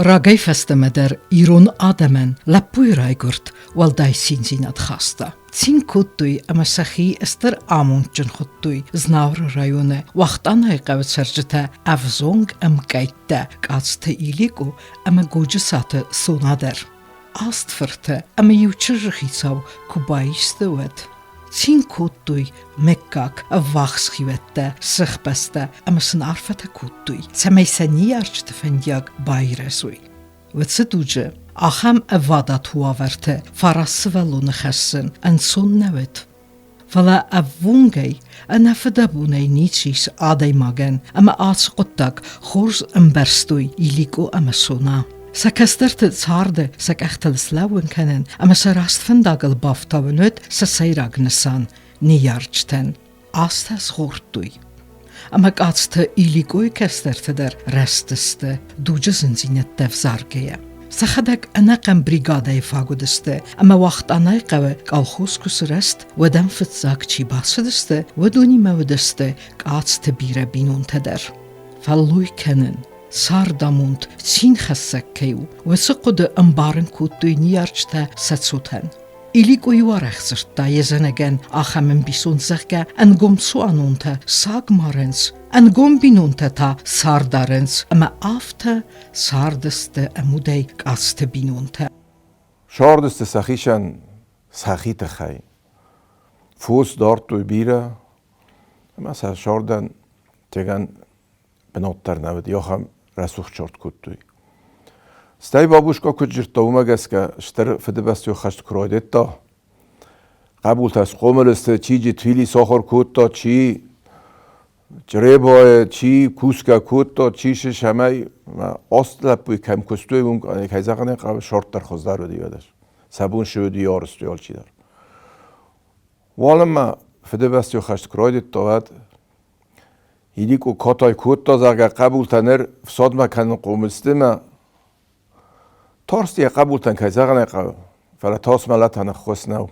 Рагӕй фӕстӕмӕ дӕр ирон адӕмӕн лӕппуйы райгуырд уӕлдай циндзинад хаста. Цин кодтой ӕмӕ сӕхи стыр амондджын хуыдтой Знауыры районы Уахтъанайы хъӕуы цӕрджытӕ ӕвзонг ӕмкъӕйттӕ Къадзты Иликъо ӕмӕ Годжысаты Сона дӕр. Аст фырты ӕмӕ иу чызджы хицау куы баисты, уӕд цин кодтой мыггаг, ӕввахс хиуӕттӕ, сыхбӕстӕ ӕмӕ сын арфӕтӕ кодтой, цӕмӕй сӕ ныййарджыты фӕндиаг байрӕзой. Уыцы дуджы ахӕм ӕвадат уавӕрты фараст сывӕллоны хӕссын ӕнцон нӕ уыд. Фӕлӕ ӕввонгӕй, ӕнӕфыдӕбонӕй ничи ис адӕймагӕн, ӕмӕ ацы хъуыддаг хорз ӕмбӕрстой Иликъо ӕмӕ Сона. Сӕ кӕстӕрты царды сӕ къӕхтыл слӕууын кӕнын ӕмӕ сӕ раст фӕндагыл бафтауын уыд сӕ сӕйраг нысан ныййарджытӕн. Азтӕ згъордтой. Ӕмӕ Къадзты Иликъойы кӕстӕртӕ дӕр рӕзтысты дуджы зындзинӕдтӕ ӕвзаргӕйӕ. Сӕхӕдӕг ӕнӕхъӕн бригадӕйы фаг уыдысты, ӕмӕ Уахтъанайы хъӕуы колхоз куы сырӕзт, уӕд ӕм фыццаг чи бацыдысты, уыдонимӕ уыдысты Къадзты бирӕ бинонтӕ дӕр. Фӕллой кӕнын, цардамонд, цинхӕссӕг кӕй у, уыцы хъуыды ӕмбарын кодтой ныййарджытӕ сӕ цотӕн. Иликъо-иу арӕх дзырдта йӕ зӕнӕгӕн ахӕм ӕмбисонд, зӕгъгӕ, ӕнгом цуанонтӕ саг марынц, ӕнгом бинонтӕ та цард арынц, ӕмӕ афтӕ цардысты ӕмудӕй Къадзты бинонтӕ. Сардысты сӕхицӕн сӕхи тыххӕй. Фос дардтой бирӕ, ӕмӕ сӕ сардӕн тегӕн бынат дӕр нӕ уыд, ахӕм рӕсугъд сорт кодтой. Стӕй бабушка куыд дзырдта, уымӕ гӕсгӕ Стыр Фыдыбӕстӕйы хӕст куы райдыдта, хъӕбултӕ схъомыл сты, чи Джитвили сахуыр кодта, чи Чъребайы, чи кусгӕ кодта, чи сысӕмӕй аст лӕппуйы кӕм куыстой, уым, кӕй зӕгъын ӕй хъӕуы, сорт дӕр хуыздӕр уыди уӕдӕ. Сӕ бон шы уыди арызтой алчидӕр. Уалынмӕ Фыдыбӕстӕйы хӕст куы райдыдта, уӕд Иликъо катай кодта, зӕгъгӕ, хъӕбултӕ ныр фсадмӕ кӕнын хъом сты мӕ тарст йӕ хъӕбултӕн, кӕй зӕгъын ӕй хъӕуы, фӕлӕ тас мӕлӕтӕн ӕххуыс нӕу.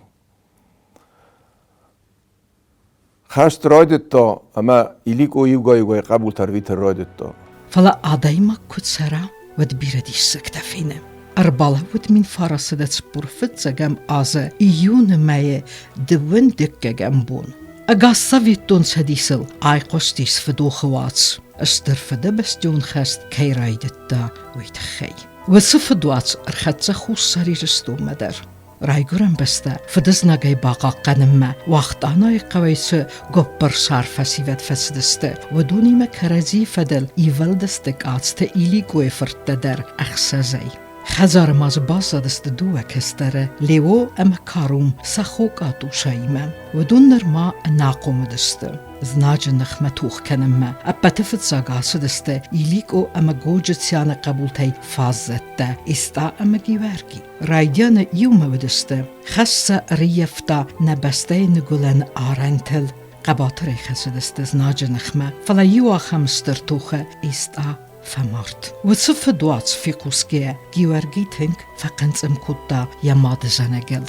Хӕст райдыдта ӕмӕ Иликъо иугай-иугай хъӕбултӕ ӕрвитын райдыдта. Фӕлӕ адӕймаг куы цӕра, уӕд бирӕ диссӕгтӕ фены. Ӕрбалӕууыд 1945 азы июны мӕйы дыууын дыккӕгӕм бон. Ӕгас Советон Цӕдисыл айхъуыстис фыдохы уац, Стыр Фыдыбӕстӕйон хӕст кӕй райдыдта, уый тыххӕй. Уыцы фыдуац ӕрхӕццӕ Хуссар Ирыстонмӕ дӕр. Райгуырӕн бӕстӕ фыдызнагӕй бахъахъхъӕнынмӕ Уахтъанайы хъӕуӕй цы гоппырсар фӕсивӕд фӕцыдысты, уыдонимӕ кӕрӕдзийы фӕдыл ивылдысты Къадзты Иликъойы фырттӕ дӕр ӕхсӕзӕй. Хӕдзары ма дзы баззадысты дыууӕ кӕстӕры, Лео ӕмӕ Карум сӕ хо Къатъусаимӕ. Уыдон нырма ӕнахъом уыдысты. Знаджы ныхмӕ тох кӕнынмӕ ӕппӕты фыццаг ацыдысты Иликъо ӕмӕ Годжыцианы хъӕбултӕй фаззӕттӕ Истъа ӕмӕ Гиуӕрги. Райдианы иумӕ уыдысты. Хӕс сӕ ӕрыййӕфта нӕ бӕстӕйы ныгуылӕн арӕнтыл. Хъӕбатырӕй хӕцыдысты знаджы ныхмӕ, фӕлӕ иу ахӕм стыр тохы Истъа фӕмард. Уыцы фыдуац фехъусгӕйӕ, Гиуӕрги тынг фӕхъынцъым кодта йӕ мады зӕнӕгыл.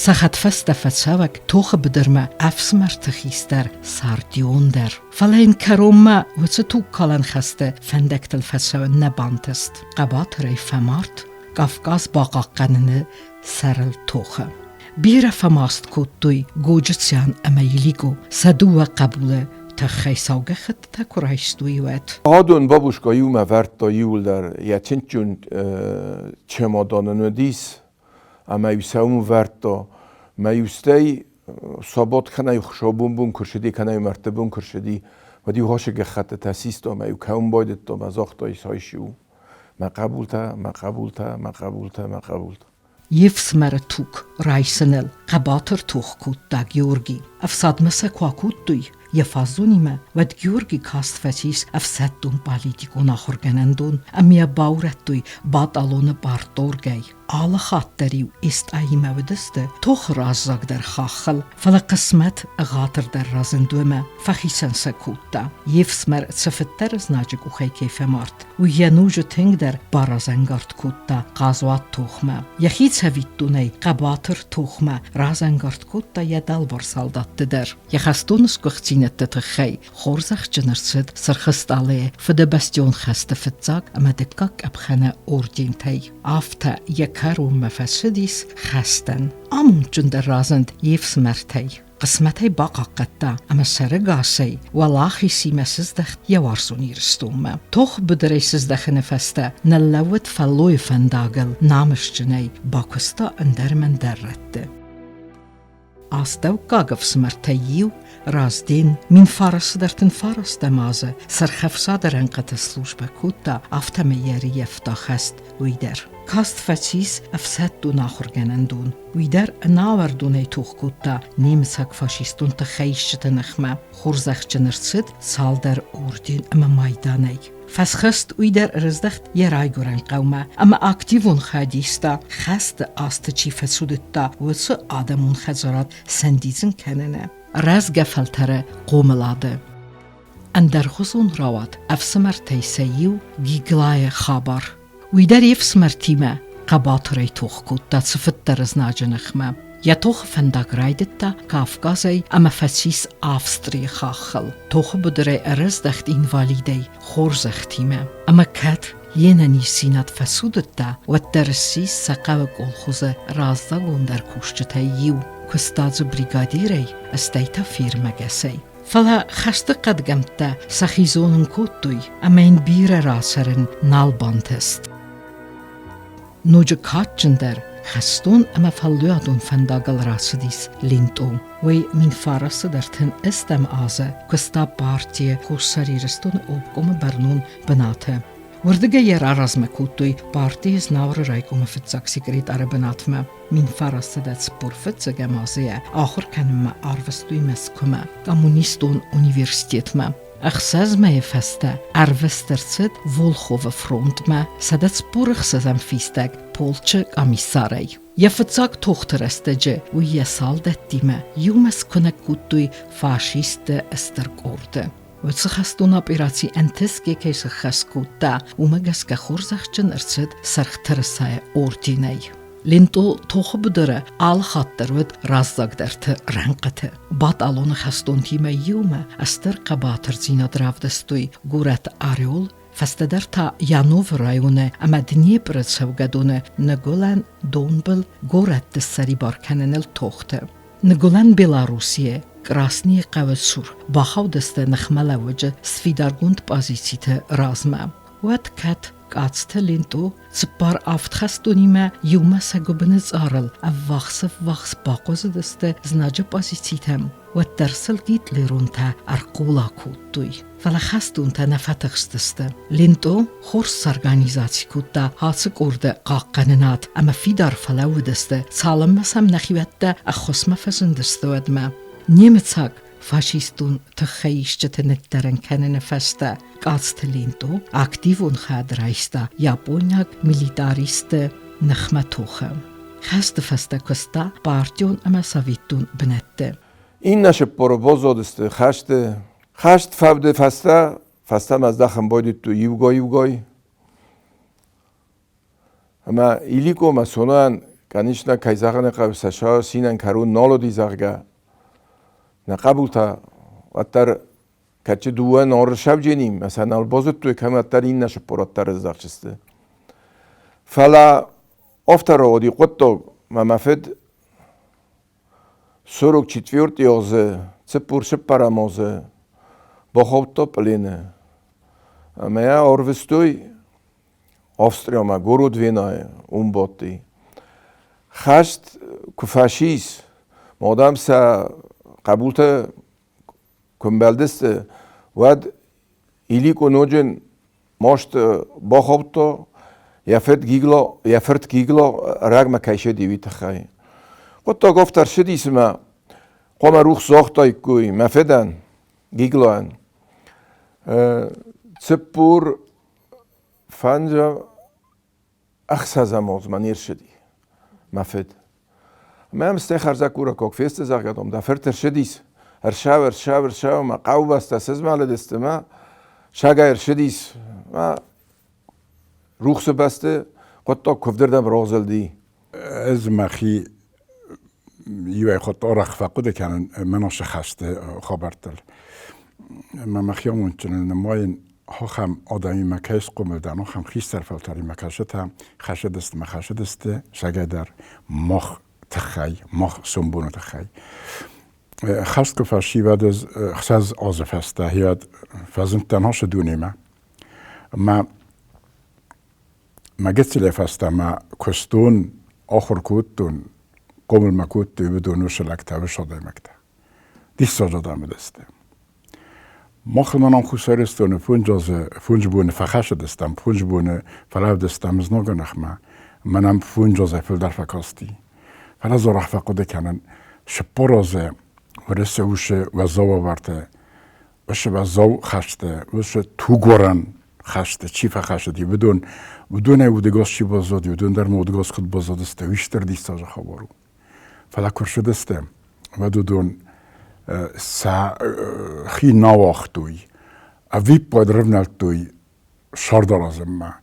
Сӕ хӕдфӕстӕ фӕцӕуӕг тохы быдырмӕ ӕфсымӕрты хистӕр Сардион дӕр. Фӕлӕ йын кӕронмӕ уыцы тугкалӕн хӕсты фӕндӕгтыл фӕцӕуын нӕ бантыст. Хъӕбатырӕй фӕмард Кавказ бахъахъхъӕныны сӕрыл тохы. Бирӕ фӕмаст кодтой Годжыциан ӕмӕ Иликъо сӕ дыууӕ хъӕбулы тыххӕй сау гӕххӕттытӕ куы райстой, уӕд. Адон бабушка иумӕ вӕрдта иуылдӕр йӕ чынчын чемоданын уыдис, ӕмӕ-иу сӕ уым вӕрдта. Мӕ-иу стӕй сабат кӕнӕ-иу хуыцаубон бон куы рцыди, кӕнӕ-иу мӕрдты бон куы рцыди, уӕд-иу хосы гӕххӕттытӕ систа ӕмӕ-иу кӕуын байдыдта ӕмӕ загъта, исайс-иу мӕ хъӕбултӕ, мӕ хъӕбултӕ, мӕ хъӕбултӕ, мӕ хъӕбултӕ. Йе фсымӕры туг райсыныл хъӕбатыр тох кодта Георги. Ӕфсадмӕ сӕ куы акодтой йӕ фаззонимӕ, уӕд Георги каст фӕцис ӕфсӕддон-политикон ахуыргӕнӕндон ӕмӕ йӕ баурӕдтой батъалоны парторгӕй. Алы хатт дӕр-иу Эстъаимӕ уыдысты тохы раззагдӕр хаххыл, фӕлӕ хъысмӕт ӕгъатырдӕр разынд уымӕ, фӕхицӕн сӕ кодта. Йе фсымӕр цыфыддӕр знаджы къухӕй кӕй фӕмард, уый йӕ ноджы тынгдӕр баразӕнгард кодта хъазуат тохмӕ. Йӕхи цӕвиттонӕй хъӕбатыр Хъӕбатыр тохмӕ разӕнгард кодта йӕ дӕлбар салдатты дӕр. Йӕ хӕстон сгуыхтдзинӕдты тыххӕй хорзӕхджын ӕрцыд Сырх Стъалыйы Фыдыбӕстӕйон хӕсты фыццаг ӕмӕ дыккаг къӕпхӕны ордентӕй. Афтӕ йӕ кӕронмӕ фӕцыдис хӕстӕн. Амондджындӕр разынд йе фсымӕртӕй. Хъысмӕтӕй бахъахъхъӕдта ӕмӕ сӕрӕгасӕй уӕлахизимӕ сыздӕхт йӕ уарзон Ирыстонмӕ. Тох быдырӕй сыздӕхыны фӕстӕ ныллӕууыд фӕллойы фӕндагыл, намысджынӕй бакуыста ӕндӕр ӕмӕ ӕндӕр рӕтты. Астӕуккаг ӕфсымӕртӕй иу, Разден, 1939 азы Сырхӕфсады рӕнхъыты службӕ кодта, афтӕмӕй йӕ ӕрыййӕфта хӕст, уый дӕр. Каст фӕцис ӕфсӕддон ахуыргӕнӕндон. Уый дӕр ӕнауӕрдонӕй тох кодта немыцаг-фашистон тыхӕйисджыты ныхмӕ. Хорзӕхджын ӕрцыд цалдӕр орден ӕмӕ майданӕй. Фӕсхӕст уый дӕр ӕрыздӕхт йӕ райгуырӕн хъӕумӕ ӕмӕ активон хайад иста, хӕсты азты чи фӕцудыдта, уыцы адӕмон хӕдзарад сӕндидзын кӕныны, рӕзгӕ фӕлтӕры хъомылады. Ӕндӕргъуызон рауад ӕфсымӕртӕй сӕ иу Гиглайы хабар. Уый дӕр йе фсымӕртимӕ хъӕбатырӕй тох кодта цыфыддӕр знаджы ныхмӕ. Йӕ тохы фӕндаг райдыдта Кавказӕй ӕмӕ фӕцис Австрийы хаххыл. Тохы быдырӕй ӕрӕздӕхт инвалидӕй хорзӕхтимӕ. Ӕмӕ кӕд йе нӕниздзинад фӕцудыдта, уӕддӕр ссис сӕ хъӕуы колхозы раззагондӕр кусджытӕй иу. Куыста дзы бригадирӕй, стӕй та фермӕгӕсӕй. Фӕлӕ хӕсты хъӕдгӕмттӕ сӕхи зонын кодтой ӕмӕ йын бирӕ рацӕрын нал бантыст. Ноджы кадджындӕр хӕстон ӕмӕ фӕллойадон фӕндагыл рацыдис Лентъо. Уый 1930 азы куыста партийы Хуссар Ирыстоны обкомы бӕрнон бынаты. Уырдыгӕй йӕ раразмӕ кодтой партийы Знауыры райкомы фыццаг секретары бынатмӕ. 1945 азы йӕ ахуыр кӕнынмӕ арвыстой Мӕскуымӕ, коммунистон университетмӕ. Ӕхсӕз мӕйы фӕстӕ ӕрвыст ӕрцыд Волховы фронтмӕ 146 фистӕг полчы комиссарӕй. Йӕ фыццаг тохты рӕстӕджы уый йӕ салдӕттимӕ иумӕ скуынӕг кодтой фашистты стыр къорды. Уыцы хӕстон операци ӕнтысгӕ кӕй сыххӕст кодта, уымӕ гӕсгӕ хорзӕхджын ӕрцыд Сырх Тырысайы орденӕй. Лентъо тохы быдыры алы хатт дӕр уыд раззагдӕрты рӕнхъыты. Баталоны хӕстонтимӕ иумӕ стыр хъӕбатырдзинад равдыстой горӕт Орел, фӕстӕдӕр та Яновы районы ӕмӕ Днепры цӕугӕдоны ныгуылӕн донбыл горӕтты ссӕрибар кӕныныл тохты. Ныгуылӕн Белоруссийы Красныйы хъӕуы цур бахаудысты ныхмӕлӕууӕджы сфидаргонд позициты размӕ. Уӕд кӕд Къадзты Лентъо цыппар авдхӕстонимӕ иумӕ сӕ гуыбыны цъарыл ӕввахс-ӕввахс бахъуызыдысты знаджы позицитӕм, уӕддӕр сыл гитлеронтӕ ӕрхъула кодтой. Фӕлӕ хӕстонтӕ нӕ фӕтыхстысты. Лентъо хорз сорганизаци кодта ацы къорды хъахъхъӕнынад ӕмӕ фидар фӕлӕууыдысты, цалынмӕ сӕм нӕхиуӕттӕ ӕххуысмӕ фӕзындысты, уӕдмӕ. Немыцаг фашистон тыххӕйисджыты ныддӕрӕн кӕныны фӕстӕ Къадзты Лентъо активон хайад райста япойнаг милитаристты ныхмӕ тохы. Хӕсты фӕстӕ куыста партион ӕмӕ советтон бынӕтты. Иннӕ сыппоры боззодысты хӕсты. Хӕст фӕуды фӕстӕ фӕстӕмӕ здӕхын байдыдтой иугай-иугай. Ӕмӕ Иликъомӕ Сонайӕн, конечно, кӕй зӕгъын ӕй хъӕуы, сӕ цинӕн кӕрон нал уыди, зӕгъгӕ. Нӕ хъӕбултӕ уӕддӕр кӕдчы дыууӕ норы сӕвдженимӕ сӕ нал базыдтой, кӕм уӕддӕр иннӕ сыппорӕттӕ рыздӕхджысты. Фӕлӕ афтӕ рауади хъуыддаг, мӕ мӕ фыд 44 азы, 44 азы бахаудта плены. Ӕмӕ йӕ арвыстой Австриамӕ, город Венайы, уым бадти. Хӕст куы фӕцис, мадам сӕ хъӕбултӕ куы мбӕлдысты, уӕд Иликъо ноджы маст бахаудта, йӕ фыд Гигло, йӕ фырт Гигло рагмӕ кӕй ссыди, уый тыххӕй. Хъуыддаг афтӕ ӕрцыди, цыма хъуамӕ рухс загътаиккой мӕ фыдӕн, Гиглоӕн. 45 азмӕ не рцыди мӕ фыд. Мӕм стӕй хӕрзӕггурӕггаг фесты, зӕгъгӕ, дам, дӕ фырт ӕрцыдис. Ӕрсау, ӕрсау, ӕрсау, мӕ хъӕубӕстӕ сызмӕлыдысты, мӕ сагӕй ӕрцыдис. Мӕ рухсы бӕсты хъуыддаг куывдырдӕм разылди. Ӕз мӕхи Иуӕй хатт арӕх фӕхъуыды кӕнын мӕ хӕсты хабӕрттыл. Мӕ мӕхи амондджыныл нымайын, ахӕм адӕмимӕ кӕй схъомыл дӕн, ахӕм хистӕр фӕлтӕримӕ кӕсытӕ хӕсыдысты мӕ хӕсыдысты сӕгӕй дӕр мах тыххӕй, мах сомбоны тыххӕй. Хӕст куы фӕсивӕд ӕз 60 азы фӕстӕ хиуӕд фӕзындтӕн ацы дунемӕ. Мӕ мӕ гыццылӕй фӕстӕмӕ куыстон, ахуыр кодтон, хъомыл мӕ кодтой уыдон уыцы лӕгтӕ, уыцы адӕймӕгтӕ. Диссаджы адӕм уыдысты. Мах мӕнӕн Хуссар Ирыстоны 5 азы, 5 боны фӕхӕсыдыстӕм, 5 боны фӕлӕудыстӕм знагы ныхмӕ. Мӕнӕн 5 азӕй фылдӕр фӕкасти. Фӕлӕ ӕз арӕх фӕхъуыды кӕнын, 40 азы Уӕрӕсе уыцы уӕззау уавӕрты, уыцы уӕззау хӕсты, уыцы тугуарӕн хӕсты чи фӕхӕсыди, уыдон, уыдонӕй удӕгас чи баззади, уыдон дӕр ма удӕгас куыд баззадысты, уый стыр диссаджы хабар у. Фӕлӕ куы рцыдысты, уӕд уыдон сӕ хи нӕ уагътой, ӕвиппайды рывнӕлдтой сӕрдаразынмӕ.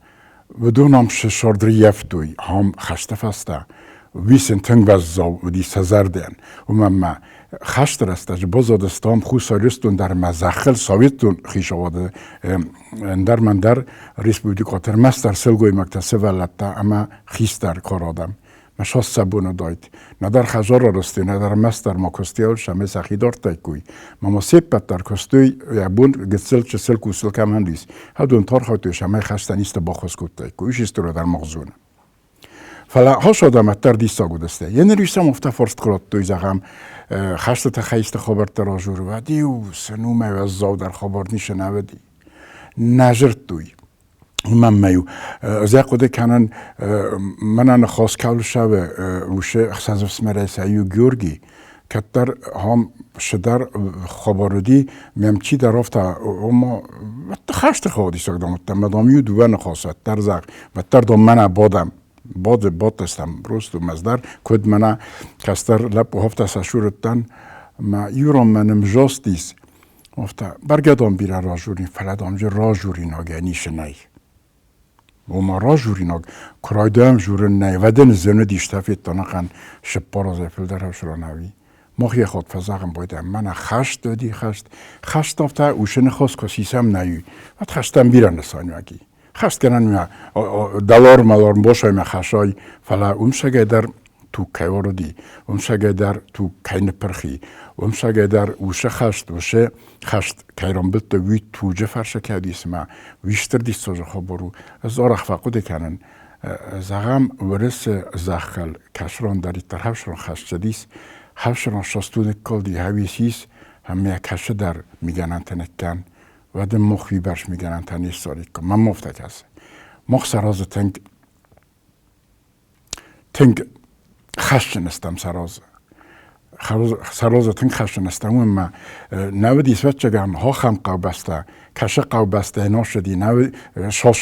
Уыдон ам сӕ сӕрд рыййӕфтой, ам хӕсты фӕстӕ. Уый сын тынг уӕззау уыди сӕ зӕрдӕйӕн. Уымӕн ма хӕсты рӕстӕджы баззадыстӕм Хуссар Ирыстон дӕр ӕмӕ зӕххыл Советон хицауады ӕндӕр мӕндӕр республикӕты ӕрмӕстдӕр сылгоймӕгтӕ, сывӕллӕттӕ ӕмӕ хистӕр кар адӕм. Мӕ сӕ бон уыдаид. Нӕдӕр хӕдзар арӕзтой, нӕдӕр ӕрмӕстдӕр ма куыстӕй сӕмӕ сӕхи дардтаиккой. Ма ма се ппӕт дӕр куыстой, йӕ бон гыццыл чысыл кусыл кӕмӕн ис, уыдон тархайдтой, сӕмӕй хӕстӕн исты баххуыс кодтаиккой. Уый история дӕр мах зоны. Фӕлӕ хос адӕм дӕр диссаг уыдысты. Еныр исӕм афтӕ фарст куы радтой, зӕгъӕм, хӕсты тыххӕй исты хабӕрттӕ разуры, уӕд-иу сын уымӕй уӕззаудӕр хабар ницы нӕ уыди. Нӕ дзырдтой. Уымӕн ма-иу ӕз ахъуыды кӕнын, мӕнӕ ныхас кӕуыл цӕуы, уыцы ӕхсӕз ӕфсымӕрӕй сӕ иу Георгий, кӕддӕр ахӕм цыдӕр хабар уыди, мӕм чидӕр афтӕ, ома, хӕсты хъӕуы дам, ӕмӕ дам иу дыууӕ ныхасы уӕддӕр зӕгъ, уӕддӕр дам мӕнӕ бадӕм. Бады, бадтыстӕм просто ӕз дӕр, куыд мӕнӕ кӕстӕр лӕппу афтӕ сӕ мӕ иу ран мӕ нымзостис, Афтӕ, бӕргӕ дам бирӕ разурин, фӕлӕ дам же разуринагӕй ницы нӕй. Ома разуринаг, куы райдайӕм журын нӕй, уӕд ын зыны дистӕ федтон ӕнӕхъӕн 40 азӕй фылдӕр ӕфсыранӕуи. Мах йӕ хатт фӕзӕгъын байдайӕм, мӕнӕ хӕст уыди хӕст. Хӕст афтӕ усы ныхас куы сисӕм нӕй, уӕд хӕстӕн бирӕ нысаниуӕг и. Хӕст гӕнӕн дӕларм-мӕларм босаймӕ хӕсай, фӕлӕ уым сагӕй дӕр туг кӕй уарыди, уым сагӕй дӕр туг кӕй ныппырхи, уым сагӕй дӕр уыцы хӕст кӕй рамбылдтой, уый туджы фӕрцы кӕй уыди, цымӕ уый стыр диссаджы хабар у. Ӕз арӕх фӕхъуыды кӕнын, зӕгъӕм, Уырысы зӕххыл кӕсырон дӕриддӕр хӕфсырон хӕст цыдис, хӕфсырон састу ныккалди, хӕуис ис, ӕмӕ кӕсы дӕр мигӕнӕнтӕ ныккӕн, уӕд ын мах уыйбӕрц мигӕнӕнтӕ не ссариккам. Мӕм афтӕ кӕсы. Мах сӕ тынг тынг хӕсджын стӕм сӕ разы. Сӕ разы тынг хӕсджын стӕм, уымӕ нӕ уыди ӕвӕццӕгӕн хохӕм хъӕубӕстӕ, кӕсы хъӕубӕстӕй носыди, нӕ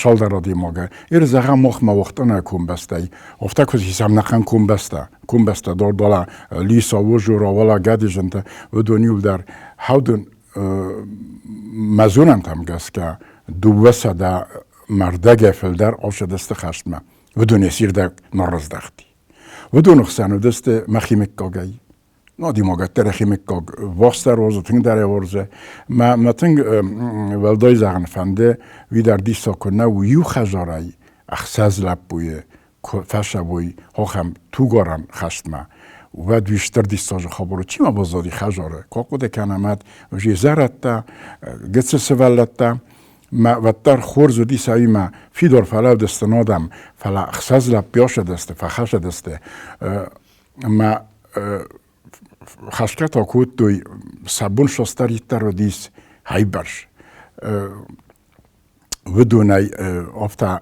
салдӕр адӕймагӕй. Ир зӕгъӕм, махмӕ уахтъана комбӕстӕй. Афтӕ куы сисӕм нӕхъӕн комбӕстӕ, комбӕстӕ дӕр дала Лиса, Ужура, уала Гӕдизынтӕ, уыдон иуылдӕр хӕудын мӕ зонӕнтӕм гӕсгӕ 200 мӕрдӕгӕй фылдӕр ӕфсадысты хӕстмӕ. Уыдонӕй сирдӕг нӕ раздӕхти. Уыдоны хсӕн уыдысты мӕхи мыггагӕй. Надимагӕттӕ рӕхи мыггаг вахсдӕр уарзы, тынгдӕр уарзы. Мӕ, мӕ тынг уӕлдай зӕгъын фӕнды, уый дӕр диссаг куы нӕ у, иу хӕдзарӕй ӕхсӕз лӕппуйы куы фӕсӕвой ахӕм тугарӕн хӕстмӕ, уӕд уый стыр диссаджы хабар у. Чи ма баззади хӕдзары? Куы ахъуыды кӕнӕм, ӕд уже зӕрӕдтӕ, гыццыл сывӕллӕттӕ, мӕ уӕддӕр хорз уыди сӕимӕ фидар фӕлӕудысты адӕм, фӕлӕ ӕхсӕз лӕппу асадысты, фӕхӕсыдысты. Мӕ хӕсгӕ та кодтой, сӕ бон состӕриддӕр уыдис хайбӕрц. Уыдонӕй афтӕ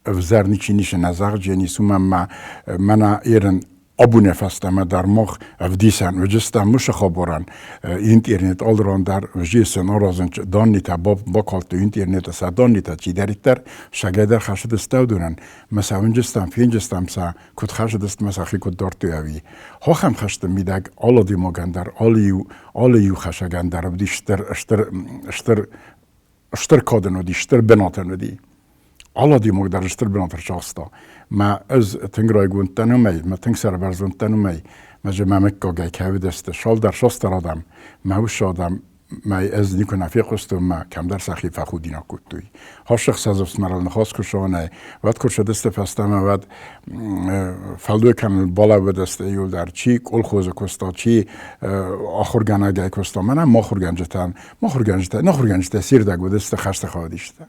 ӕвзӕр ничи ницы нӕ зӕгъдженис, уымӕн ма мӕнӕ ерын абоны фӕстӕмӕ дӕр мах ӕвдисӕн уыдыстӕм уыцы хабарӕн интернет алыран дӕр вжесен аразын даннитӕ бакалдтой интернеты сӕ даннитӕ чидӕриддӕр сӕгӕй дӕр хӕсыдысты уыдонӕн мӕ сӕ уынджыстӕм фенджыстӕм сӕ куыд хӕсыдысты мӕ сӕхи куыд дардтой ӕви хохӕм хӕсты мидӕг алы адӕймагӕн дӕр алы иу алы иу хӕсӕгӕн дӕр уыди стыр стыр стыр стыр кадӕн уыди, стыр бынатӕн уыди. Алы адӕймаг дӕр стыр бынат ӕрцахста. Мӕ ӕз тынг райгонд дӕн уымӕй, мӕ тынг сӕрбӕрзонд дӕн уымӕй. Мӕ же мӕ мыггагӕй кӕуыдысты, шалдӕр состӕр адӕм, мӕ уыцы адӕм мӕ ӕз никуы нӕ фехъуыстон, мӕ кӕмдӕр сӕхи фӕхудинаг кодтой. Хӕссых сӕзӕфсмӕрыл ныхас куы сонай, уӕд куы рцыдысты фӕстӕмӕ, уӕд фӕллой кӕнын балӕууыдысты иуылдӕр, чи колхозы куыста, чи ахуыргӕнӕгӕй куыста. Мӕнӕ махуыргӕнджытӕн, махуыргӕнджытӕ, нахуыргӕнджытӕ сирдаг уыдысты хӕсты хаудисты.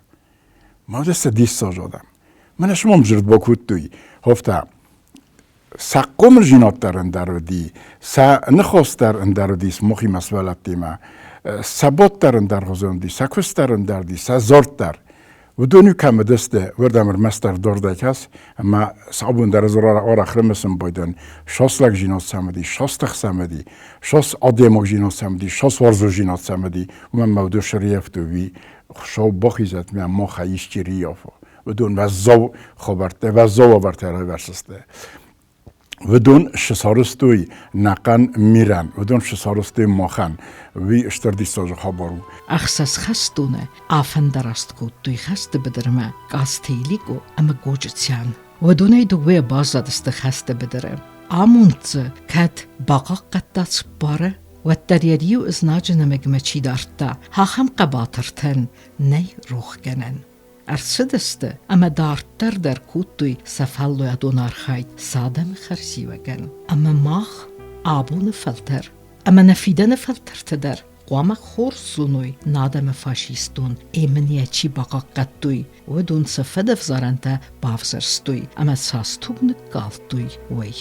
Ма сӕ диссаджы адӕм. Мӕнӕ сымам дзырд бакодтой, хофта сӕ хъомылдзинад дӕр ӕндӕр уыди, сӕ ныхас дӕр ӕндӕр уыди мохимӕ сывӕллӕттимӕ, сӕ бот дӕр ӕндӕргъуызон уыди, сӕ куыст дӕр ӕндӕр уыди, сӕ дзырд дӕр. Уыдон-иу кӕм уыдысты, уырдӕм ӕрмӕстдӕр дордӕй кӕс, ӕмӕ сӕ абон дӕр ӕз арӕх рымысын байдӕн, сос лӕгдзинад сӕм уыди, сос тых сӕм уыди, сос адӕймагдзинад сӕм уыди, сос уарзондзинад сӕм уыди, уымӕн мӕ уыдон сӕрйӕфтой, уый Хуыцау бахизӕд мӕ махӕй исчи риййафа. Уыдон уӕззау хабӕрттӕ, уӕззау уавӕртӕ райвӕрсысты. Уыдон сысарӕзтой нӕхъӕн мирӕн, уыдон сысарӕзтой махӕн. Уый стыр диссаджы хабар у. Ӕхсӕз хӕстоны афӕндараст кодтой хӕсты быдырмӕ Къацты Иликъо ӕмӕ Годжыцян. Уыдонӕй дыууӕ баззадысты хӕсты быдыры. Амонд дзы кӕд бахъахъхъӕдта цыппары, уӕддӕр йӕ риу ызнаджы нӕмыгмӕ чи дардта, ахӕм хъӕбатыртӕн нӕй рохгӕнӕн. Ӕрцыдысты ӕмӕ дарддӕр дӕр кодтой сӕ фӕллойадон архайд сӕ адӕмы хӕрзиуӕгӕн. Ӕмӕ мах, абоны фӕлтӕр ӕмӕ нӕ фидӕны фӕлтӕртӕ дӕр хъуамӕ хорз зоной нӕ адӕмы фашистон эмынӕ чи бахъахъхъӕдтой, уыдон сӕ фыдӕвзарӕнтӕ бавзӕрстой ӕмӕ цас туг ныккалдтой, уый.